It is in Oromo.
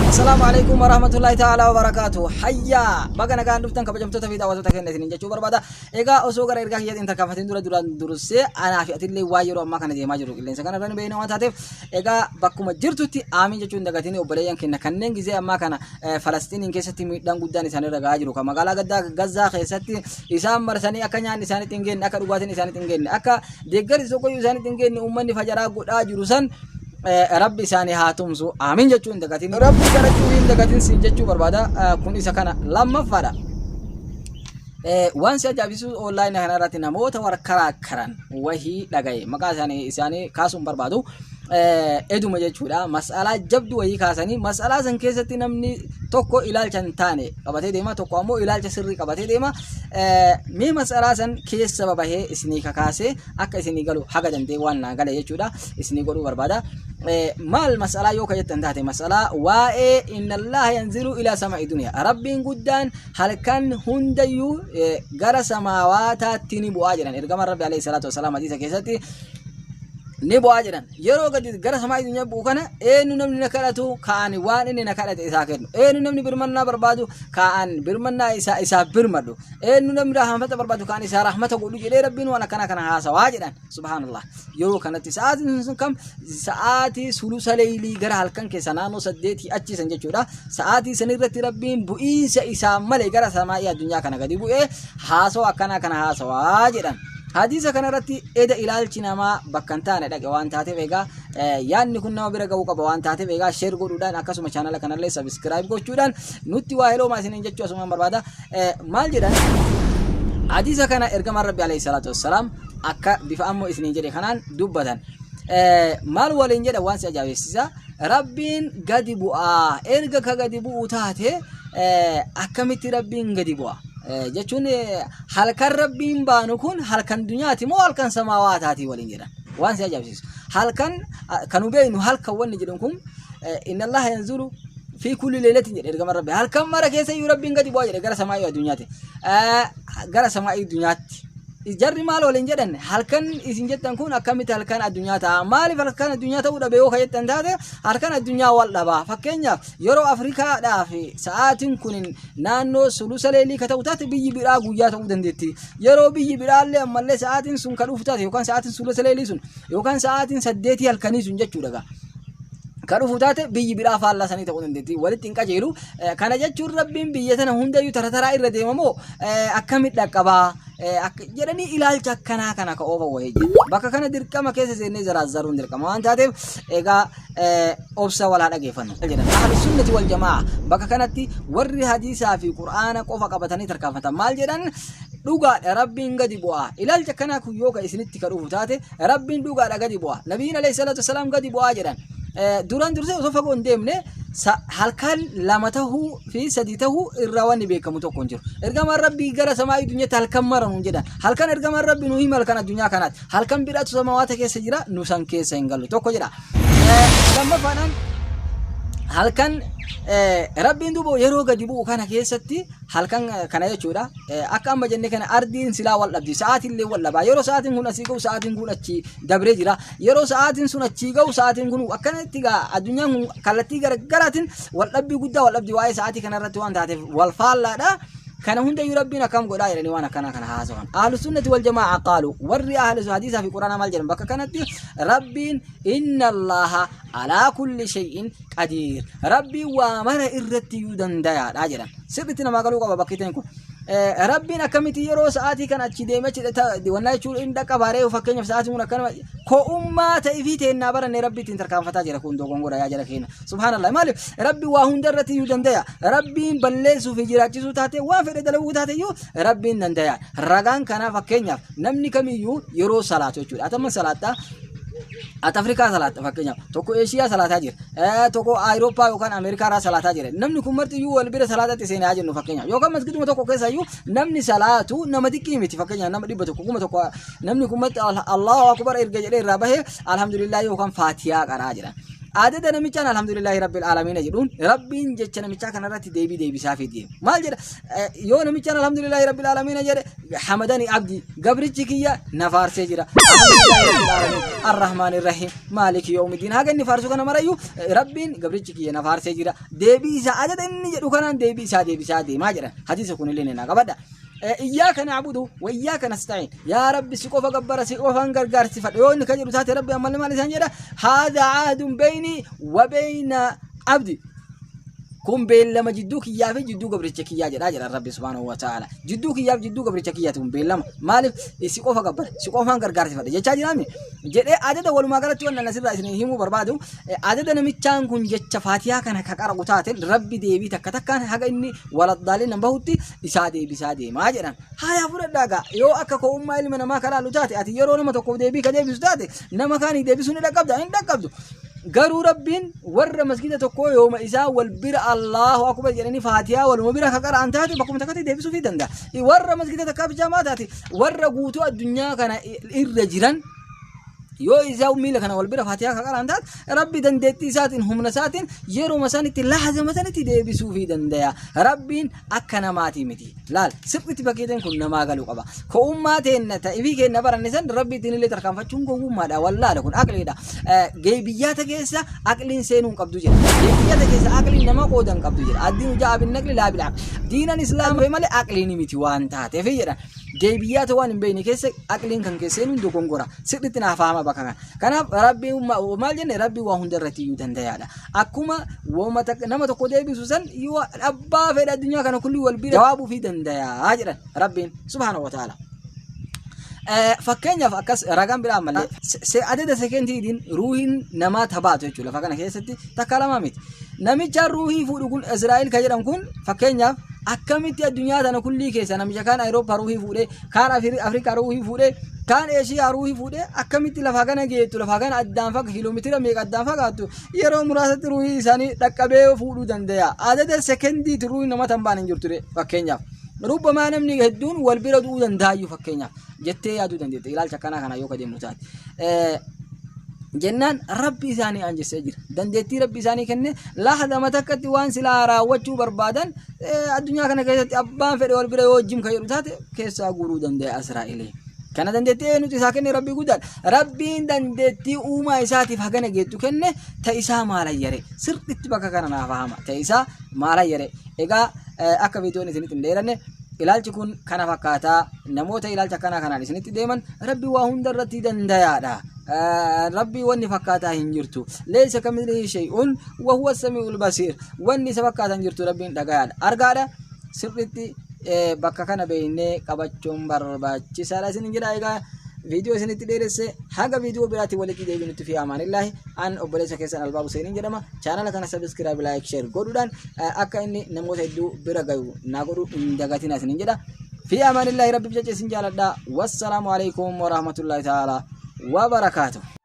Assalaamu alaikum warahmatullahi ta'ala wabarakaatu. Hayyaa baga nagaan dhuftan kabajamtoota fi daawwattoota keenya isiniin jechuu barbaada. Egaa osoo gara ergaa kiyyaatti hin tarkaanfatin dura duraan dursee anaa fi atillee waa yeroo ammaa kana deemaa jiru qilleensa kana irra ni beekna waan taateef egaa bakkuma jirtutti aamiin jechuun dagatiin obboleeyyan keenya kanneen gizee ammaa kana Falastiiniin keessatti miidhaan guddaan isaanirra gahaa jiru kan magaalaa gaddaa Gazzaa keessatti isaan marsanii akka nyaanni isaanitti hin geenne akka dhugaatiin isaanitti hin geenne akka deeggarsi tokkoyyuu isaanitti hin geenne uummanni fajaraa godhaa jiru san rabbi isaanii haa tumsu aamiin jechuu hin dagatin rabbi kadhachuu hin dagatin siin jechuu barbaada kun isa kana lammaffaadha. Waan si ajaa'ibsiisu onlaayinii kana irratti namoota warra karaakkaran wahii dhagaye maqaa isaanii kaasuun barbaadu. Eduma jechuudha. Mas'alaa jabdu wayii kaasanii mas'alaa san keessatti namni tokko ilaalcha hin taane qabatee deema tokko ammoo ilaalcha sirrii qabatee deema. Mee mas'alaa san keessa babahee isinii kakaasee akka isinii galu haga danda'e waan naa gale jechuudha isinii godhuu barbaada. Maal mas'alaa yoo ka jettan taate mas'alaa waa'ee inna Allaha yanzilu ilaa sama'i duniyaa rabbiin guddaan halkan hundayyuu gara samaawaataatti ni bu'aa jedhan ergamaan rabbi alayhi salaatu wasalaam hadiisa keessatti ni bu'aa jedhan yeroo gadi gara samaa addunyaa bu'u kana eenyu namni na kadhatu ka'an waan inni na kadhate isaa kennu eenyu namni birmannaa barbaadu ka'an birmannaa isaa isaaf birmadhu eenyu namni rahmata barbaadu ka'an isaa rahmata godhu jedhee rabbiin waan akkana kana haasawaa jedhan subhaanallah yeroo kanatti sa'aatiin sun kam sa'aatii sulusa leeylii gara halkan keessa naannoo saddeetii achi san jechuudha sa'aatii san irratti rabbiin bu'iinsa isaa malee gara samaa'ii addunyaa kana gadi bu'ee haasawa akkanaa kana haasawaa jedhan hadiisa kana irratti eda ilaalchi namaa bakka hin taane dhaqe waan taateef egaa yaadni kun nama bira ga'uu qaba waan taateef egaa share godhuudhaan akkasuma chaanala kanallee subscribe gochuudhaan nutti waa heloomaa isiniin jechuu asumaan barbaada maal jedhan hadiisa kana ergamaan rabbi alayhi salaatu wassalaam akka bifa ammoo isiniin jedhe kanaan dubbatan. Maal waliin jedha waan si ajaa'ibsiisa rabbiin gadi bu'aa erga ka gadi bu'u taate akkamitti rabbiin gadi bu'a jechuun halkan rabbiin baanu kun halkan dunyaati moo halkan samaawaa taati waliin jedhan waan si ajaa'ibsiisu halkan kan nu beeknu halkan wanni jedhu kun inna allaha yanzulu fi kulli leelatin jedhe ergamaan rabbi halkan mara keessa iyyuu rabbiin gadi bu'aa jedhe gara samaa'ii addunyaati gara samaa'ii addunyaatti Jarri maal waliin jedhan halkan isin jettan kun akkamitti halkan addunyaa ta'a maaliif halkan addunyaa ta'uu dhabe yoo ka jettan taate halkan addunyaa wal dhaba fakkeenyaaf yeroo Afrikaadhaaf sa'aatiin kun naannoo sulusa leelii ka ta'u taate biyyi biraa guyyaa ta'uu dandeetti yeroo biyyi biraallee ammallee sa'aatiin sun ka dhufu taate yookaan sa'aatiin sulusa leelii sun yookaan sa'aatiin saddeetii halkanii sun jechuudha gaa. Ka dhufu taate biyyi biraa faallaa sanii ta'uu dandeetti walitti hin qajeelu kana jechuun rabbiin biyya tana hundayyuu tara taraa irra deemamoo akkamitti dhaqqabaa jedhanii ilaalcha akkanaa kana ka oofa wayii jira. Bakka kana dirqama keessa seennee zaraazzaruun dirqama waan taateef egaa obsa walaa dhageeffannu. Jedhan ahlu sunnati wal jamaa bakka kanatti warri hadiisaa fi qur'aana qofa qabatanii tarkaanfatan maal jedhan dhugaadha rabbiin gadi bu'a. Ilaalcha akkanaa kun yoo ka isinitti ka dhufu taate rabbiin dhugaadha gadi bu'a. Nabiyyiin alayhi salaatu wasalaam gadi bu'aa jedhan. Duraan dursee osoo fagoo hin deemne halkan lama tahuu fi sadi tahuu irraa wanni beekamu tokko hin jiru. Ergamaan Rabbii gara samaa'ii addunyaatti halkan mara nuun jedhan. Halkan ergamaan Rabbii nu hima halkan addunyaa kanaati. Halkan biraatu samawaata keessa jira nu san keessa hin gallu tokko jedha. Lammaffaadhaan halkan Rabbiin duuba yeroo gadi bu'u kana keessatti halkan kana jechuudha. Akka amma jenne kana ardiin silaa wal dhabdi. Sa'aatiin illee wal dhabaa. Yeroo sa'aatiin kun asii ga'u sa'aatiin kun achii dabree jira. Yeroo sa'aatiin sun achii ga'u sa'aatiin kun akkanatti egaa addunyaan kun kallattii garaagaraatiin wal dhabbii guddaa wal dhabdi waa'ee sa'aatii kana irratti waan taateef wal faallaadha. Kana hundayyuu Rabbiin akkam godhaa jedhanii waan akkanaa kana haasawan. Ahlu sunnati wal jamaa'a qaalu warri ahlu hadiisaa fi quraanaa maal jedhan bakka kanatti Rabbiin inna Allaha alaa kulli shay'in qadiir. Rabbiin waa mara irratti iyyuu dandayaadha jedhan. Sirriitti namaa galuu qaba bakki ta'in kun. Rabbiin akkamitti yeroo sa'aatii kan achi deemee achi wannaa jechuun hin dhaqqabaaree fakkeenyaaf sa'aatiin kun akkanuma ko'ummaa ta'ee fi teennaa barannee Rabbi ittiin tarkaanfataa jira kun dogongora yaa jara keenya. Subhaanallah maaliif Rabbi waa hunda irratti iyyuu dandaya. Rabbiin balleessuu fi jiraachisuu taate waan fedhe dalaguu taate iyyuu Rabbiin dandaya. Ragaan kanaa fakkeenyaaf namni kamiyyuu yeroo salaatu jechuudha. Atamma salaattaa Ati Afrikaa salaatta fakkeenyaaf tokko Eeshiyaa salaataa jira tokko Awurooppaa yookaan Ameerikaa irraa salaataa jira namni kun marti iyyuu wal bira salaatatti seenaa jennu fakkeenyaaf yookaan masgiduma tokko keessa iyyuu namni salaatu nama xiqqii miti fakkeenyaaf nama 100 1000 namni kun marti Allahu akbar erga jedhee irraa bahee alhamdulillah yookaan faatiyaa qaraa jira. Adada namichaan alhamdulillahi rabbil aalamiina jedhuun Rabbiin jecha namichaa kanarratti deebii deebisaa fi deema. Maal jedha? Yoo namichaan alhamdulillahi rabbil aalamiina jedhe, hamadani abdi, gabrichi kiyya na faarsee jira. Alhamdulillahi rabbil aalamiin arrahmaanir rahiim maaliki yawmiddiin, haga inni faarsu kana marayyuu Rabbiin gabrichi kiyya na faarsee jira. Deebii isaa adada inni jedhu kanaan deebii isaa deebisaa deemaa jedhan. Hadiisa kunillee ni qabadha. Iyyaaka na'budu wa iyyaaka nasta'iin, yaa Rabbi si qofa gabbara, si qofaan gargaarsifadha yoo inni ka jedhu taate, Rabbi ammallee maal isaan jedha? Haadha aadun beeyni wa beeyna abdi, kun beellama jidduu kiyyaa fi jidduu gabricha kiyyaa jedhaa jedha Rabbi subhaanahu wa ta'ala. Jidduu kiyyaa fi jidduu gabricha kiyyaati kun beellama. Maaliif? Si qofa gabbara, si qofaan gargaarsifadha jechaa jiraami jedhee. Adada walumaa galatti wannan asirraa isin himuu barbaadu, adada namichaan kun jecha Faatihaa kana ka qara'u taate, Rabbi deebii takka takkaan haga inni waladdaalin nan bahutti isaa deebisaa deemaa jedhan. Hayaa, fudhadhaa gaa. Yoo akka ko'ummaa ilma namaa ka laallu taate, ati yeroo nama tokkoof deebii ka deebisu taate, nama kaanii deebisuu ni dhaqqabda? Hin dhaqqabdu. Garuu Rabbiin warra masgida tokkoo yooma isaa wal bira Allahu akbar jedhanii Faatihaa waluma bira ka qara'an taate, bakkuma takkatti deebisuu fi danda'a. Warra masgida takkaa bijaamaa taate, warra guutuu addunyaa kana irra jiran yoo isaa miila kana wal bira Faatihaa ka qara'an taate, Rabbi dandeettii isaatiin, humna isaatiin yeruma sanitti, lahazama sanitti deebisuu fi danda'a. Rabbiin akka namaatii miti. Laal, sirriitti bakkeeteen kun namaa galuu qaba. Ko'ummaa teenna ta'ifii keenna baranne san Rabbi ittiin illee tarkaanfachuun gowwummaadha. Wallaala, kun aqliidha. Geebiyyaata keessa aqliin seenuu hin qabdu jedha. Geebiyyaata keessa aqliin nama qooda hin qabdu jedha. Addiinu ja'a bin naqli laa bil aqli. Diinan Islaama malee aqliin miti waan taateef jedha. Geebiyyaata waan hin beekne keessa aqliin kan keessa seenuun dogongora. Sirriitti naaf faama bakka kana. Kanaaf Rabbi maal jenne? Rabbi waa hunda irratti iyyuu dandayaadha. Akkuma wooma nama tokko deebisu san, yoo abbaa fedha addunyaa kana kulli wal bira jawaabuu fi dandayaa jedhan Rabbiin subhaanahu wa ta'ala. Fakkeenyaaf akkas ragaan biraa ammallee adada sekendiitiin ruuhiin namaa tabaatu jechuudha lafa kana keessatti takka lama miti. Namicha ruuhii fuudhu kun, Israa'el kan jedhamu kun, fakkeenyaaf akkamitti addunyaa tana kullii keessa namicha kaan Awurooppaa ruuhii fuudhee, kaan Afrikaa ruuhii fuudhee, kaan Eeshiyaa ruuhii fuudhee, akkamitti lafaa kana geettu, lafaa kana addaan faga kiiloomeetira meeqa addaan fagaattu, yeroo muraasatti ruuhii isaanii dhaqqabee fuudhuu danda'a? Adada sekendiitti ruuhii nama tan baan hin jirtu fakkeenyaaf. Rubbamaa namni hedduun wal bira du'uu danda'ayyuu fakkeenyaaf jettee yaaduu dandeette, ilaalcha akkanaa kana yoo kadeemnu taate. Jennaan Rabbi isaanii anjessee jira. Dandeettii Rabbi isaanii kenne, lahadama takkatti waan silaa raawwachuu barbaadan, addunyaa kana keessatti abbaan fedhe wal bira yoo wajjin kan jedhu taate, keessaa guuruu danda'a Israa'elee. Kana dandeettii eenyutu isaa kenne? Rabbii guddaadha. Rabbiin dandeettii uumaa isaatiif hagana geettu kenne, ta isaa maalayyare? Sirriitti bakka kana naaf hama. Ta isaa maalayyare? Egaa akka viidiyoon isinitti hin dheeranne, ilaalchi kun kana fakkaataa. Namoota ilaalcha akkanaa kanaan isinitti deeman, Rabbi waa hunda irratti dandayaadha. Rabbi wanni fakkaataa hin jirtu. Leessa kamithlihi shay'un wa huwa sami'ul basiir. Wanni isa fakkaataa hin jirtu, Rabbiin dhagayaadha. Argaadha. Sirriitti bakka kana beeknee qabachuun barbaachisaadha isin jedha. Egaa viidiyoo isinitti dheeresse, haga viidiyoo biraatti walitti deebinutti fi amaanillaahi. An obboleessa keessan Albaabu Seeniin jedhama. Chaanala kana subscribe, like, share godhuudhaan akka inni namoota hedduu bira gayu naa godhu hin dagatina isinin jedha. Fi amaanillaahi, Rabbiif jecha isin jaaladha. Wassalaamu alaikum warahmatullaahi ta'ala wabarakaatuh.